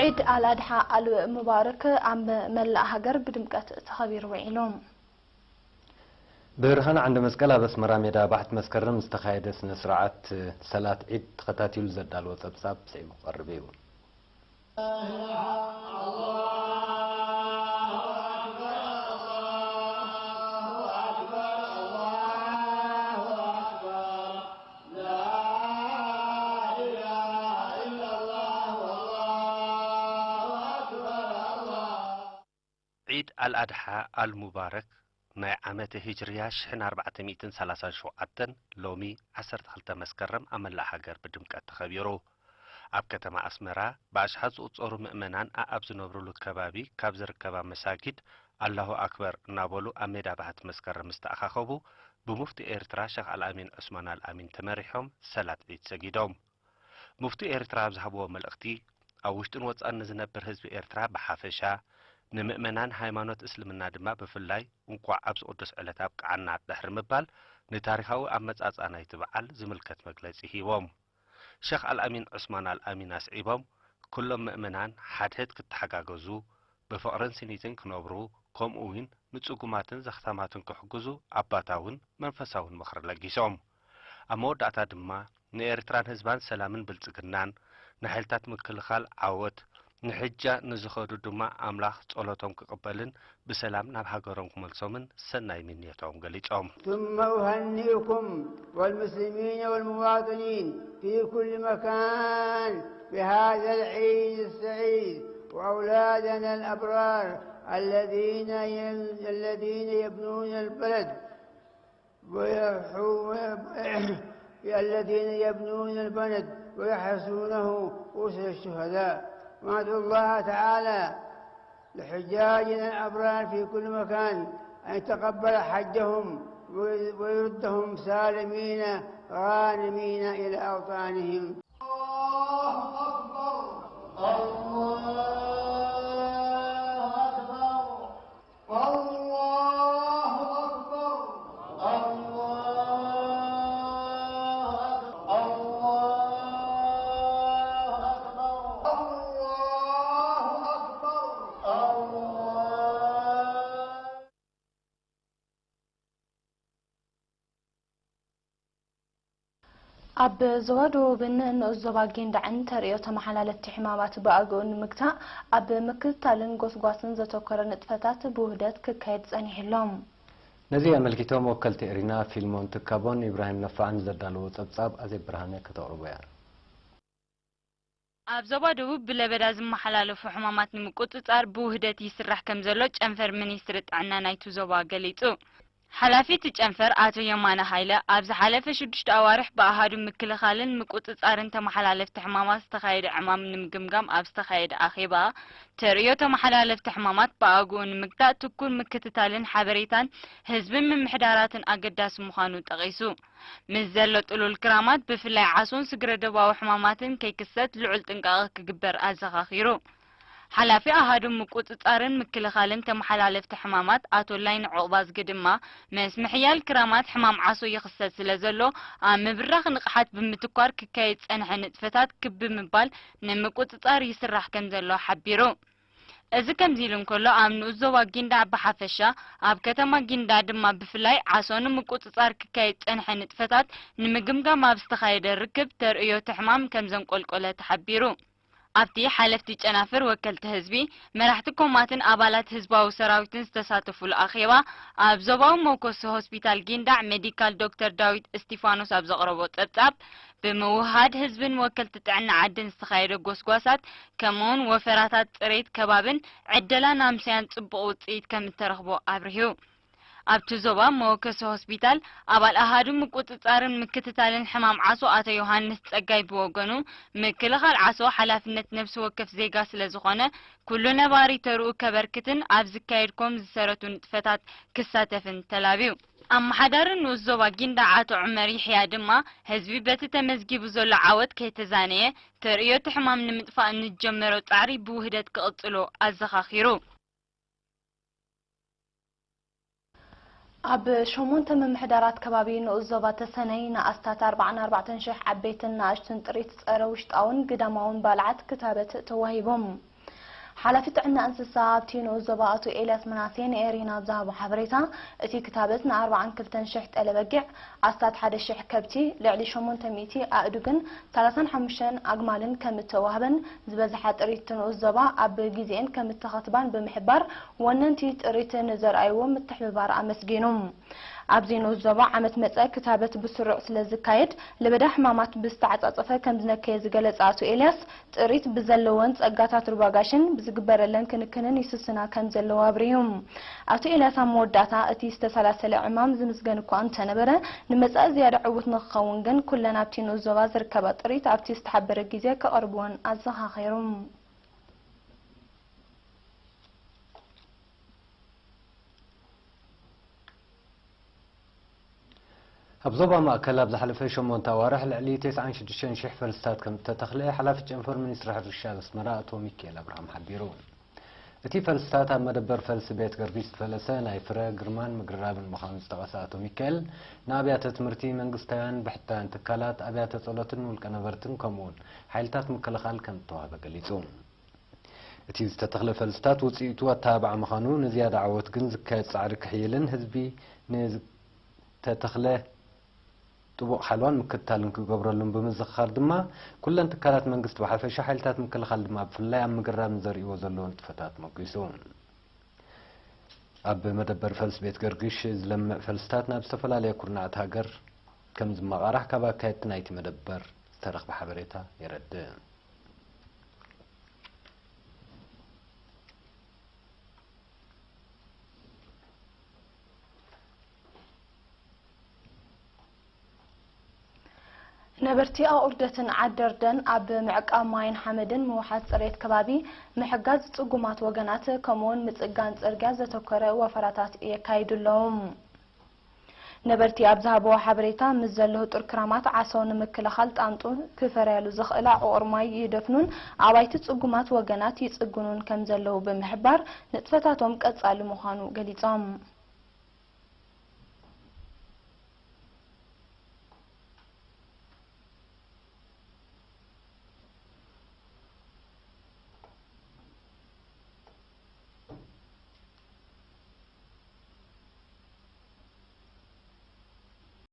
ዒድ ኣልኣድሓ ኣልሙባረክ ኣብ መላእ ሃገር ብድምቀት ተኸቢሩ ውዒሉ። ብርሃን ዓንደ መስቀል ኣብ ኣስመራ ሜዳ ባሕቲ መስከረም ዝተኻየደ ስነ ስርዓት ሰላት ዒድ ተኸታቲሉ ዘዳለዎ ጸብጻብ ስዒቡ ክቐርብ እዩ። ዒድ ኣልኣድሓ ኣልሙባረክ ናይ ዓመተ ሂጅርያ ሽሕን ኣርባዕተ ሚእትን ሰላሳን ሸውዓተን ሎሚ ዓሰርተ ክልተ መስከረም ኣብ መላእ ሃገር ብድምቀት ተኸቢሩ። ኣብ ከተማ ኣስመራ ብኣሽሓት ዝቑጸሩ ምእመናን ኣኣብ ዝነብሩሉ ከባቢ ካብ ዝርከባ መሳጊድ ኣላሁ ኣክበር እናበሉ ኣብ ሜዳ ባሕቲ መስከረም ምስ ተኣኻኸቡ ብሙፍቲ ኤርትራ ሸኽ ኣልኣሚን ዑስማን ኣልኣሚን ተመሪሖም ሰላት ዒድ ሰጊዶም። ሙፍቲ ኤርትራ ኣብ ዝሃብዎ መልእኽቲ፣ ኣብ ውሽጥን ወጻእን ንዝነብር ህዝቢ ኤርትራ ብሓፈሻ፣ ንምእመናን ሃይማኖት እስልምና ድማ ብፍላይ እንቋዕ ኣብዚ ቅዱስ ዕለት ኣብቅዓና ድሕሪ ምባል፣ ንታሪኻዊ ኣመጻጽኣ ናይቲ በዓል ዝምልከት መግለጺ ሂቦም። ሸኽ ኣልኣሚን ዑስማን ኣልኣሚን ኣስዒቦም፣ ኩሎም ምእመናን ሓድሕድ ክተሓጋገዙ፣ ብፍቕርን ስኒትን ክነብሩ፣ ከምኡ እውን ንጽጉማትን ዘኽታማትን ክሕግዙ ኣባታውን መንፈሳውን ምኽሪ ለጊሶም። ኣብ መወዳእታ ድማ ንኤርትራን ህዝባን ሰላምን ብልጽግናን፣ ንሓይልታት ምክልኻል ዓወት፣ ንሕጃ ንዝኸዱ ድማ ኣምላኽ ጸሎቶም ክቕበልን ብሰላም ናብ ሃገሮም ክመልሶምን ሰናይ ምንየቶም ገሊጾም። ثم أهنئكم والمسلمين والمواطنين في كل مكان بهذا العيد السعيد، وأولادنا الأبرار الذين ين-، الذين يبنون البلد ويحو-، الذين يبنون البلد ويحرسونه أسر الشهداء. وندعو الله تعالى لحجاجنا الأبرار في كل مكان أن يتقبل حجهم ويردهم سالمين غانمين إلى أوطانهم. الله أكبر. الله أكبر. الله أكبر. الله أكبر. الله أكبر. الله أكبر. الله ኣብ ዞባ ደቡብን ንኡስ ዞባ ጊንዳዕን ተርእዮ ተመሓላለፍቲ ሕማማት ብኣግኡ ንምግታእ ኣብ ምክትታልን ጎስጓስን ዘተኮረ ንጥፈታት ብውህደት ክካየድ ጸኒሑ ኣሎ። ነዚ ኣመልኪቶም ወከልቲ ኤሪና ፊልሞን ትካቦን ኢብራሂም ነፋዕን ዘዳለዎ ጸብጻብ ኣዜብ ብርሃነ ከተቕርቦ እያ። ኣብ ዞባ ደቡብ ብለበዳ ዝመሓላለፉ ሕማማት ንምቁጽጻር ብውህደት ይስራሕ ከም ዘሎ ጨንፈር ሚኒስትሪ ጥዕና ናይቱ ዞባ ገሊጹ። ሓላፊ እቲ ጨንፈር ኣቶ የማነ ሃይለ፣ ኣብ ዝሓለፈ ሽዱሽተ ኣዋርሕ ብኣሃዱ ምክልኻልን ምቁጽጻርን ተመሓላለፍቲ ሕማማት ዝተኻየደ ዕማም ንምግምጋም ኣብ ዝተኻየደ ኣኼባ፣ ተርእዮ ተመሓላለፍቲ ሕማማት ብኣግኡ ንምግታእ ትኩር ምክትታልን ሓበሬታን ህዝብን ምምሕዳራትን ኣገዳሲ ምዃኑ ጠቒሱ። ምስ ዘሎ ጥሉል ክራማት፣ ብፍላይ ዓሶን ስግረ ዶባዊ ሕማማትን ከይክሰት ልዑል ጥንቃቐ ክግበር ኣዘኻኺሩ። ሓላፊ ኣሃዱ ምቁጽጻርን ምክልኻልን ተመሓላለፍቲ ሕማማት ኣቶ ላይነ ዑቕባዝጊ ድማ፣ ምስ ምሕያል ክራማት ሕማም ዓሶ ይኽሰት ስለ ዘሎ፣ ኣብ ምብራኽ ንቕሓት ብምትኳር ክካየድ ዝጸንሐ ንጥፈታት ክብ ብምባል ንምቁጽጻር ይስራሕ ከም ዘሎ ሓቢሩ። እዚ ከምዚ ኢሉ እንከሎ፣ ኣብ ንኡስ ዞባ ጊንዳዕ ብሓፈሻ፣ ኣብ ከተማ ጊንዳዕ ድማ ብፍላይ ዓሶ ንምቁጽጻር ክካየድ ዝጸንሐ ንጥፈታት ንምግምጋም ኣብ ዝተኻየደ ርክብ ተርእዮ እቲ ሕማም ከም ዘንቆልቆለ ተሓቢሩ። ኣብቲ ሓለፍቲ ጨናፍር፣ ወከልቲ ህዝቢ፣ መራሕቲ ኮማትን ኣባላት ህዝባዊ ሰራዊትን ዝተሳተፉሉ ኣኼባ፣ ኣብ ዞባዊ መኮሲ ሆስፒታል ጊንዳዕ ሜዲካል ዶክተር ዳዊት እስቲፋኖስ ኣብ ዘቕረቦ ጸብጻብ፣ ብምውህሃድ ህዝብን ወከልቲ ጥዕና ዓድን ዝተኻየደ ጎስጓሳት፣ ከምኡውን ወፈራታት ጽሬት ከባብን ዕደላን ኣምስያን ጽቡቕ ውጽኢት ከም እተረኽቦ ኣብሪሁ። ኣብቲ ዞባ መወከሲ ሆስፒታል ኣባል ኣሃዱ ምቁጽጻርን ምክትታልን ሕማም ዓሶ ኣቶ ዮሃንስ ጸጋይ ብወገኑ፣ ምክልኻል ዓሶ ሓላፍነት ነፍሲ ወከፍ ዜጋ ስለ ዝኾነ፣ ኩሉ ነባሪ ተርኡ ከበርክትን ኣብ ዝካየድ ኮም ዝሰረቱ ንጥፈታት ክሳተፍን ተላብዩ። ኣመሓዳሪ ንኡስ ዞባ ጊንዳዕ ኣቶ ዑመር ይሕያ ድማ፣ ህዝቢ በቲ ተመዝጊቡ ዘሎ ዓወት ከይተዛነየ፣ ተርእዮ እቲ ሕማም ንምጥፋእ ንዝጀመሮ ጻዕሪ ብውህደት ክቕጽሎ ኣዘኻኺሩ። ኣብ ሸሞንተ ምምሕዳራት ከባቢ ንኡስ ዞባ ተሰነይ ንኣስታት ኣርባዓን ኣርባዕተን ሽሕ ዓበይትን ንኣሽቱን ጥሪት ጸረ ውሽጣውን ግዳማውን ባልዓት ክታበት ተዋሂቦም። ሓላፊ ጥዕና እንስሳ ኣብቲ ንኡስ ዞባ ኣቶ ኤልያስ ምናሴ ንኤሪና ኣብ ዝሃቦ ሓበሬታ፣ እቲ ክታበት ንኣርባዓን ክልተን ሽሕ ጠለበጊዕ፣ ኣስታት ሓደ ሽሕ ከብቲ፣ ልዕሊ ሸሞንተ ሚእቲ ኣእዱግን ሰላሳን ሓሙሽተን ኣግማልን ከም እተዋህበን፣ ዝበዝሓ ጥሪት እቲ ንኡስ ዞባ ኣብ ግዜኤን ከም እተኸትባን ብምሕባር፣ ወነንቲ ጥሪት ንዘርኣይዎ ምትሕብባር ኣመስጊኑ። ኣብዚ ንኡስ ዞባ ዓመት መጸ ክታበት ብስሩዕ ስለ ዝካየድ፣ ለበዳ ሕማማት ብዝተዓጻጸፈ ከም ዝነከየ ዝገለጸ ኣቶ ኤልያስ፣ ጥሪት ብዘለወን ጸጋታት ሩባ ጋሽን ብዝግበረለን ክንክንን ይስስና ከም ዘለዋ ኣብሪሁ። ኣቶ ኤልያስ ኣብ መወዳእታ፣ እቲ ዝተሰላሰለ ዕማም ዝምስገን እኳ እንተነበረ፣ ንመጻኢ ዝያዳ ዕዉት ንክኸውን ግን ኩለን ኣብቲ ንኡስ ዞባ ዝርከባ ጥሪት ኣብቲ ዝተሓበረ ግዜ ከቕርብወን ኣዘኻኺሩ። ኣብ ዞባ ማእከል ኣብ ዝሓለፈ ሸሞንተ ኣዋርሕ ልዕሊ ተስዓን ሽዱሽተን ሽሕ ፈልስታት ከም እተተኽለ ሓላፊ ጨንፈር ሚኒስትሪ ሕርሻ ኣብ ኣስመራ ኣቶ ሚካኤል ኣብርሃም ሓቢሩ። እቲ ፈልስታት ኣብ መደበር ፈልሲ ቤት ገርጊሽ ዝፈለሰ ናይ ፍረ ግርማን ምግርራብን ምዃኑ ዝጠቐሰ ኣቶ ሚካኤል፣ ንኣብያተ ትምህርቲ፣ መንግስታውያን ብሕታውያን ትካላት፣ ኣብያተ ጸሎትን ውልቀ ነበርትን ከምኡውን ሓይልታት ምክልኻል ከም እተዋህበ ገሊጹ። እቲ ዝተተኽለ ፈልስታት ውጽኢቱ ኣተባባዒ ምዃኑ፣ ንዝያዳ ዓወት ግን ዝካየድ ጻዕሪ ክሕይልን ህዝቢ ንዝተተኽለ ጥቡቕ ሓልዋን ምክትታልን ክገብረሉን ብምዝኽኻር ድማ፣ ኩለን ትካላት መንግስቲ ብሓፈሻ፣ ሓይልታት ምክልኻል ድማ ብፍላይ ኣብ ምግራብ ንዘርእዎ ዘለዉ ንጥፈታት ሞጒሱ። ኣብ መደበር ፈልሲ ቤት ገርግሽ ዝለምዕ ፈልስታት ናብ ዝተፈላለየ ኩርናዓት ሃገር ከም ዝመቓራሕ ካብ ኣካየድቲ ናይቲ መደበር ዝተረኽበ ሓበሬታ የረድእ። ነበርቲ ኣቑርደትን ዓደርደን ኣብ ምዕቃብ ማይን ሓመድን ምውሓስ ጽሬት ከባቢ ምሕጋዝ ጽጉማት ወገናት ከምኡውን ምጽጋን ጽርግያ ዘተኮረ ወፈራታት የካይዱ ኣለዉ። ነበርቲ ኣብ ዝሃብዎ ሓበሬታ፣ ምስ ዘሎ ህጡር ክራማት ዓሶ ንምክልኻል ጣንጡ ክፈርያሉ ዝኽእል ኣዕቑር ማይ ይደፍኑን ኣባይቲ ጽጉማት ወገናት ይጽግኑን ከም ዘለዉ ብምሕባር፣ ንጥፈታቶም ቀጻሊ ምዃኑ ገሊጾም።